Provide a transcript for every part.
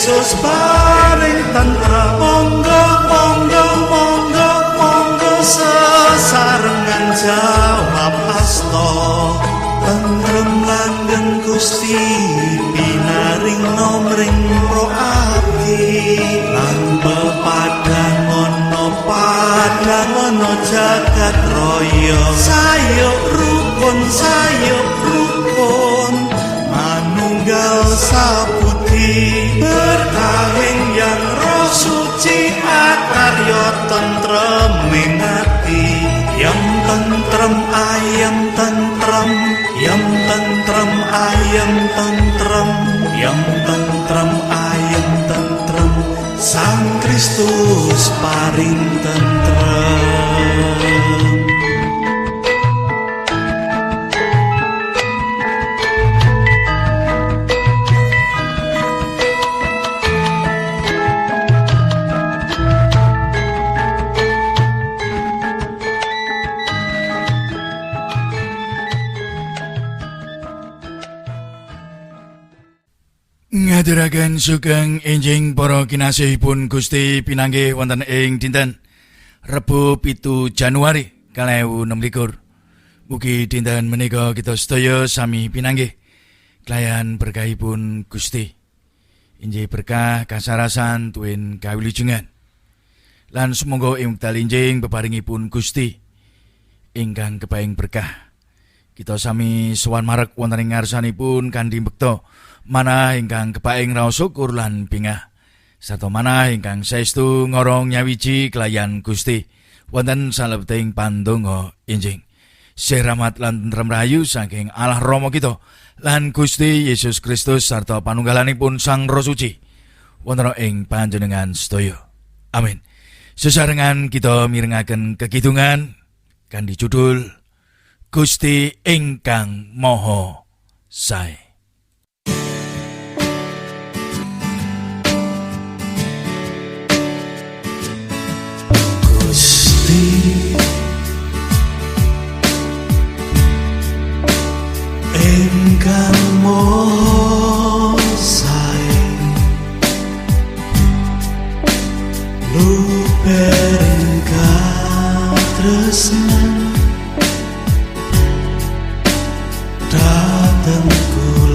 Yesus paring tentrem. Monggo monggo monggo monggo sesarengan jawab asta. Tentrem langgeng Gusti pinaring nomring pro abdi lan pepadang ana padang ana jagat raya. Sayuk rukun manunggal sabudi berkahing yang Roh Suci akarya tentrem ing ati. Yang tentrem ayem tentrem, yang tentrem ayem tentrem, yang tentrem ayem tentrem, Sang Kristus paring tentrem. Ngaturaken sugeng enjing para kinasihipun Gusti pinanggih wonten ing dinten Rebo 7 Januari 2026. Mugi dinten menika kita sedaya sami pinanggih kelayan berkahipun Gusti. Injih berkah kasarasan tuwin kawilujengan. Lan sumangga ing wekdal enjing peparingipun Gusti ingkang kepaing berkah. Kita sami sowan marek wonten ing ngarsanipun kanthi bekta manah ingkang kepaing raos syukur lan bingah sarta manah ingkang saestu ngorong nyawiji kelayan Gusti wonten salebeting pandonga enjing. Sih rahmat lan tentrem rahayu saking Allah Rama kita lan Gusti Yesus Kristus sarta panunggalanipun Sang Roh Suci wonten ing panjenengan sedaya. Amin. Sesarengan kita mirengaken kekidungan kanthi judul Gusti ingkang Maha Sae. Gusti ingkang Maha Sae, lubering katresnan dhateng kula.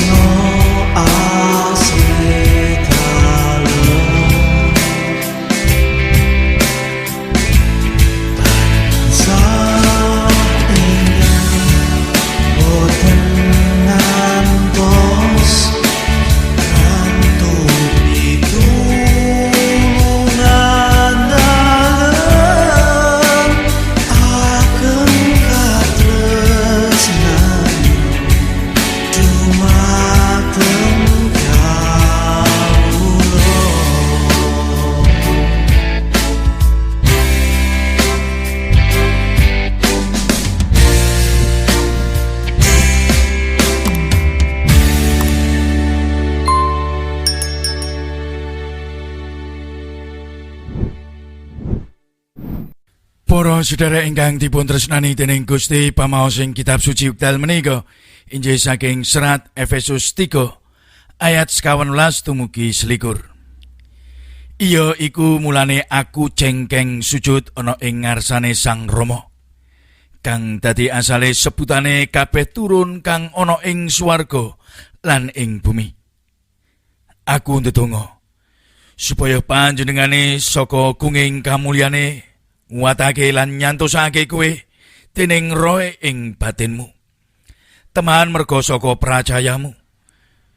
Tresno asih dalem tansah ingkang boten ngantos kantuk pitulungan dalem ageng katresnan dumateng kawula. Para sedherek ingkang dipun tresnani dening Gusti, pamaos ing kitab suci wekdal menika inggih saking serat Efesus 3 ayat 18 dumugi 21. Iya iku mulane aku cengkeng sujud ana ing ngarsane Sang Rama, kang dadi asale sebutane kabeh turun kang ana ing swarga lan ing bumi. Aku ndedonga supaya panjenengane saka gunging kamulyane nguwatake lan nyantosake kowe dening roe ing batinmu. Teman merga saka pracayamu.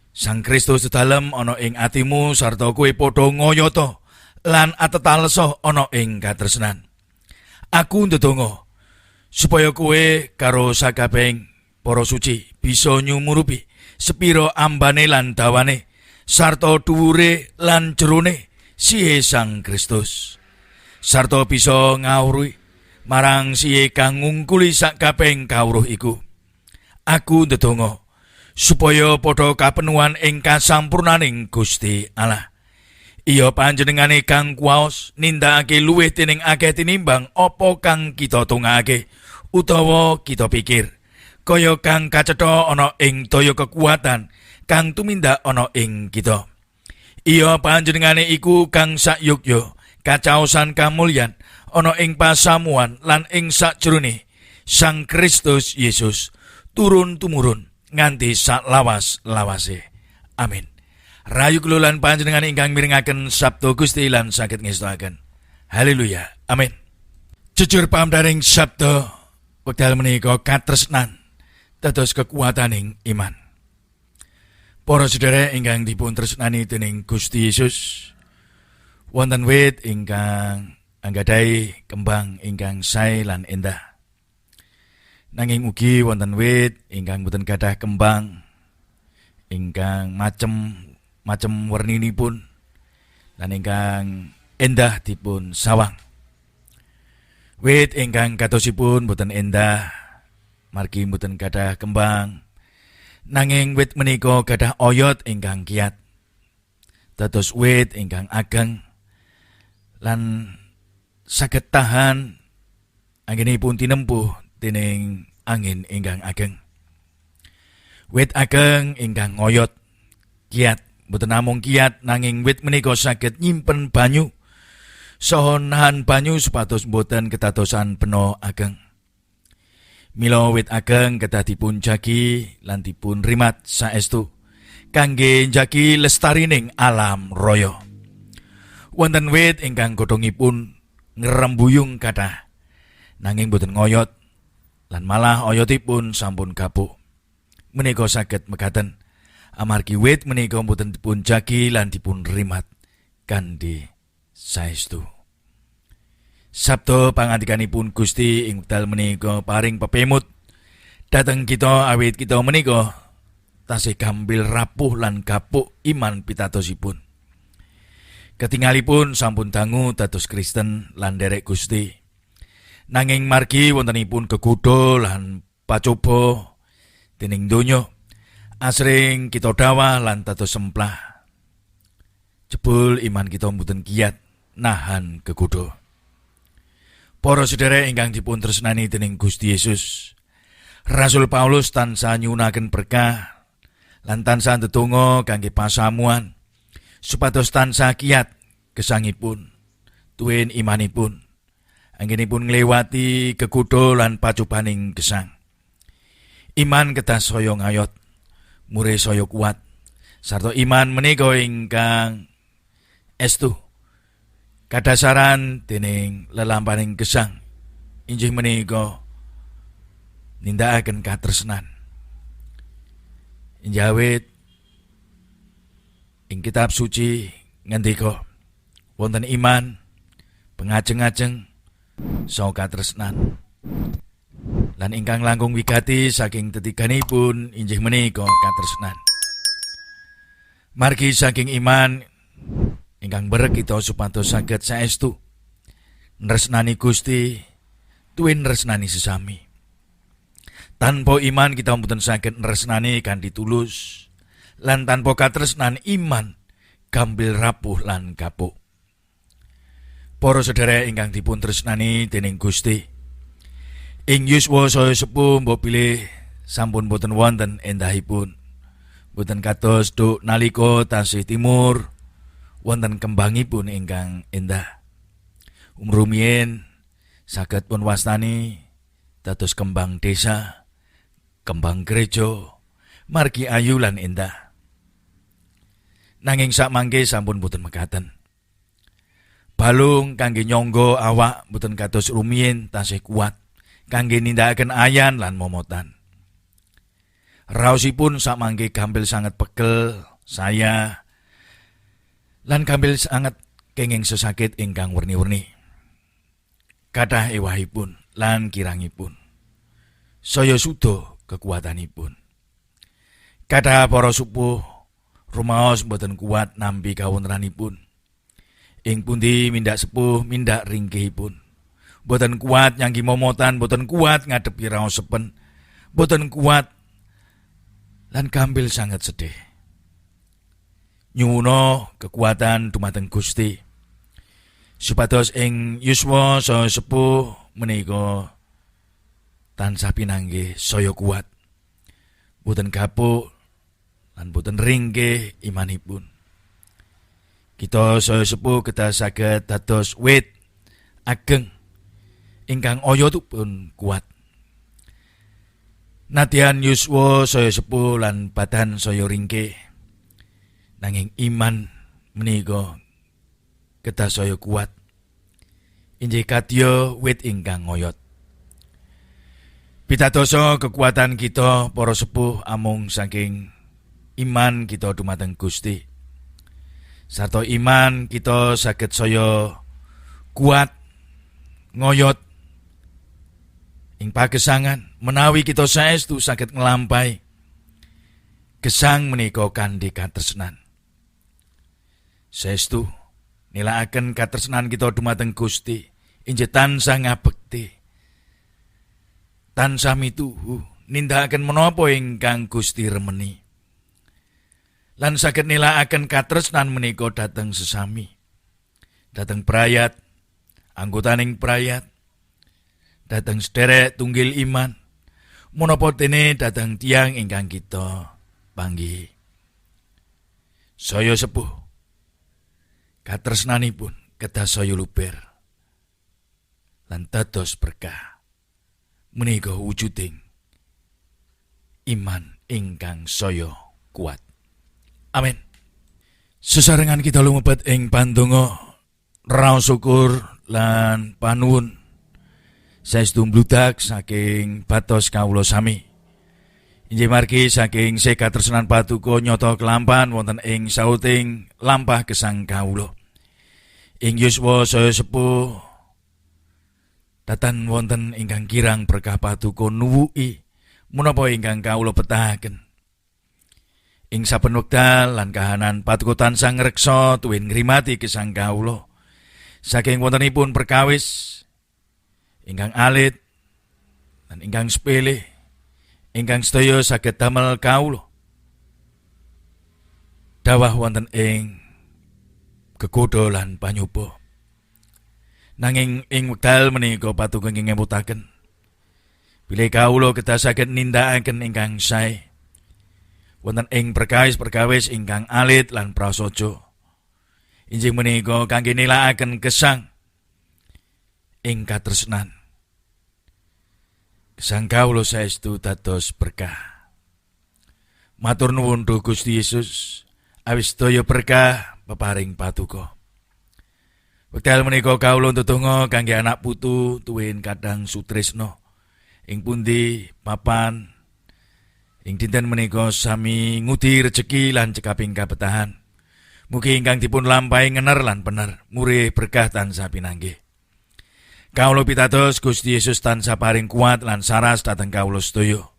Sang Kristus dedalem ana ing atimu sarta kowe padha ngoyota lan atetalesa ana ing katresnan. Aku ndedonga supaya kowe karo sakabehing para suci bisa nyumurupi sepira ambane lan dawane sarta dhuwure lan jerone sihe Sang Kristus. Sarta bisa ngawruhi marang sihe kang ngungkuli sakabehing kawruh iku. Aku ndedonga supaya padha kapenuhan ing kasampurnaning Gusti Allah. Iya panjenengane kang kuwaos nindakake luwih dening akeh tinimbang apa kang kita tungake utawa kita pikir. Kaya kang kacetha ana ing daya kekuatan kang tumindak ana ing kita. Iya panjenengane iku kang sakyogya kacaosan kamulyan ana ing pasamuan lan ing sakjroning Sang Kristus Yesus turun tumurun nganti saklawas-lawase. Amin. Rahayu kula lan panjenengan ingkang mirengaken Sabda Gusti lan saged ngestoaken. Haleluya. Amin. Jujur pamdaring sabda wekdal menika katresnan dados kekuataning iman. Para sedherek ingkang dipun tresnani dening Gusti Yesus, wonten wit ingkang anggadhahi kembang ingkang sae lan endah. Nanging ugi wonten wit ingkang boten gadah kembang ingkang macem-macem werninipun lan ingkang endah dipun sawang. Wit ingkang kadosipun boten endah margi boten gadah kembang, nanging wit menika gadah oyot ingkang kiat. Dados wit ingkang ageng lan saged tahan anggenipun tinempuh dening angin ingkang ageng. Wit ageng ingkang ngoyot kiat, boten namung kiat nanging wit menika saged nyimpen banyu saha nahan banyu supados boten kedadosan peno ageng. Mila wit ageng kedah dipun jagi lan dipun rimat saestu kangge njagi lestarining alam raya. Wonten wit ingkang godhongipun ngrembuyung kathah nanging boten ngoyot lan malah oyotipun sampun gapuk. Menika saged mekaten amargi wit menika boten dipun jagi lan dipun rimat kanthi saestu. Sabda pangandikanipun Gusti ing wekdal menika paring pepemut dhateng kita awit kita menika tasih gampil rapuh lan gapuk iman pitadosipun. Ketingalipun sampun dangu dados Kristen lan nderek Gusti. Nanging margi wontenipun kegodha lan pacoba dening donya, asring kita dawah lan dados semplah. Jebul iman kita mboten kiat nahan kegodha. Para sedherek ingkang dipun tresnani dening Gusti Yesus, Rasul Paulus tansah nyuwunaken berkah lan tansah ndedonga kangge pasamuan supados tansah kiat gesangipun tuwin imanipun anggenipun nglewati kegodha lan pacobaning gesang. Iman kedah saya ngayot, mure saya kuat sarta iman menika ingkang estu kadasaran dening lelampaning gesang inggih menika nindakaken katresnan. Injawit ing kitab suci ngendika wonten iman pengajeng-ajeng saha katresnan. Lan ingkang langkung wigati saking tetiganipun inggih menika katresnan. Margi saking iman ingkang berek kita supados saged saestu nresnani Gusti tuwin nresnani sesami. Tanpa iman kita mboten saged nresnani kanthi tulus, lan tanpa katresnan iman gampil rapuh lan kapuk. Para sedherek ingkang dipun tresnani dening Gusti, ing yuswa saya sepuh mbok bilih sampun boten wonten endahipun. Boten kados duk nalika tasih timur wonten kembangipun ingkang endah. Rumiyin saged pun wastani dados kembang desa, kembang gereja, margi ayu lan endah. Nanging sakmangke sampun boten mekaten. Balung kangge nyangga awak boten kados rumiyin tasih kuat kangge nindakaken ayan lan momotan. Raosipun sakmangke gampil sanget pegel saya lan gampil sanget kenging sesakit ingkang werni-werni. Kathah ewahipun lan kirangipun. Saya suda kekuatanipun. Kathah para sepuh rumaos mboten kuat nampi kawontenanipun. Ing pundi mindak sepuh mindak ringkihipun. Mboten kuat nyanggi momotan, mboten kuat ngadepi raos sepen, mboten kuat lan gampil sanget sedih. Nyuwuna kekuatan dumateng Gusti supados ing yuswa saya sepuh menika tansah pinanggih saya kuat, boten gapuk lan boten ringkih imanipun. Kita saya sepuh kedah saged dados wit ageng ingkang oyotipun kuat. Nadyan yuswa saya sepuh lan badan saya ringkih, nanging iman menika kedah saya kuat. Inggih kadya wit ingkang ngoyot. Pitadosa kekuatan kita para sepuh amung saking iman kita dumateng Gusti. Sarta iman kita saged saya kuat ngoyot ing pagesangan menawi kita saestu saged nglampahi gesang menika kanthi katresnan. Saestu nilakaken katresnan kita dumateng Gusti inggih tansah ngabekti, tansah mituhu nindakaken menapa ingkang Gusti remeni. Lan saged nilakaken katresnan menika dhateng sesami, dhateng prayat, anggotaning prayat, dhateng sederek tunggil iman, menapa dene dhateng tiyang ingkang kita panggihi. Saya sepuh katresnanipun kedah saya luber lan dados berkah menika wujuding iman ingkang saya kuat. Amin. Sesarengan kita lumebet ing pandonga raos syukur lan panuwun saestu mbludak saking batos kawula sami. Inggih margi saking katresnan paduka nyata kelampan wonten ing sauting lampah gesang kawula. Ing yuswa saya sepuh datan wonten ingkang kirang berkah paduka nuwuki menapa ingkang kawula betahaken. Ing saben wekdal lan kahanan paduka tansah ngreksa tuwin ngrimati gesang kawula. Saking wontenipun perkawis ingkang alit lan ingkang sepele ingkang sedaya saged damel kawula dawah wonten ing gegodha lan panyoba. Nanging ing wekdal menika paduka ngemutaken bilih kawula kedah saged nindakaken ingkang sae wonten ing perkawis-perkawis ingkang alit lan prasaja. Injih menika kangge nilakaken gesang ing katresnan. Gesang kawula saestu dados berkah. Matur nuwun Duh Gusti Yesus, awit sedaya berkah peparing Paduka. Wekdal menika kawula ndedonga kangge anak putu tuwin Kadang Sutrisno ing pundi papan ing dinten menika sami ngudi rejeki lan cekaping kabetahan. Mugi ingkang dipun lampahi ngener lan bener, murih berkah tansah pinanggih. Kawula pitados Gusti Yesus tansah paring kuat lan saras dhateng kawula sedaya.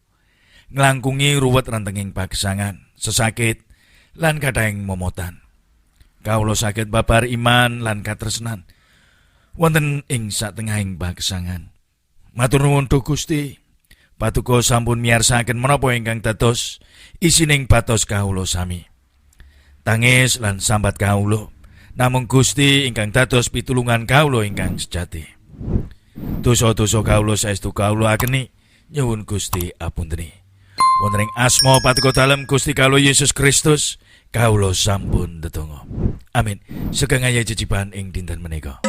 Nglangkungi ruwet rentenging pagesangan, sesakit lan kathahing momotan. Kawula saged babar iman lan katresnan wonten ing satengahing pagesangan. Matur nuwun Duh Gusti, Paduka sampun miyarsakaken menapa ingkang dados isining batos kawula sami. Tangis lan sambat kawula, namung Gusti ingkang dados pitulungan kawula ingkang sejati. Dosa-dosa kawula saestu kawula akeni, nyuwun Gusti apunteni. Wonten ing asma Paduka Dalem Gusti kawula Yesus Kristus, kawula sampun ndedonga. Amin. Sugeng ayo cicipan ing dinten menika.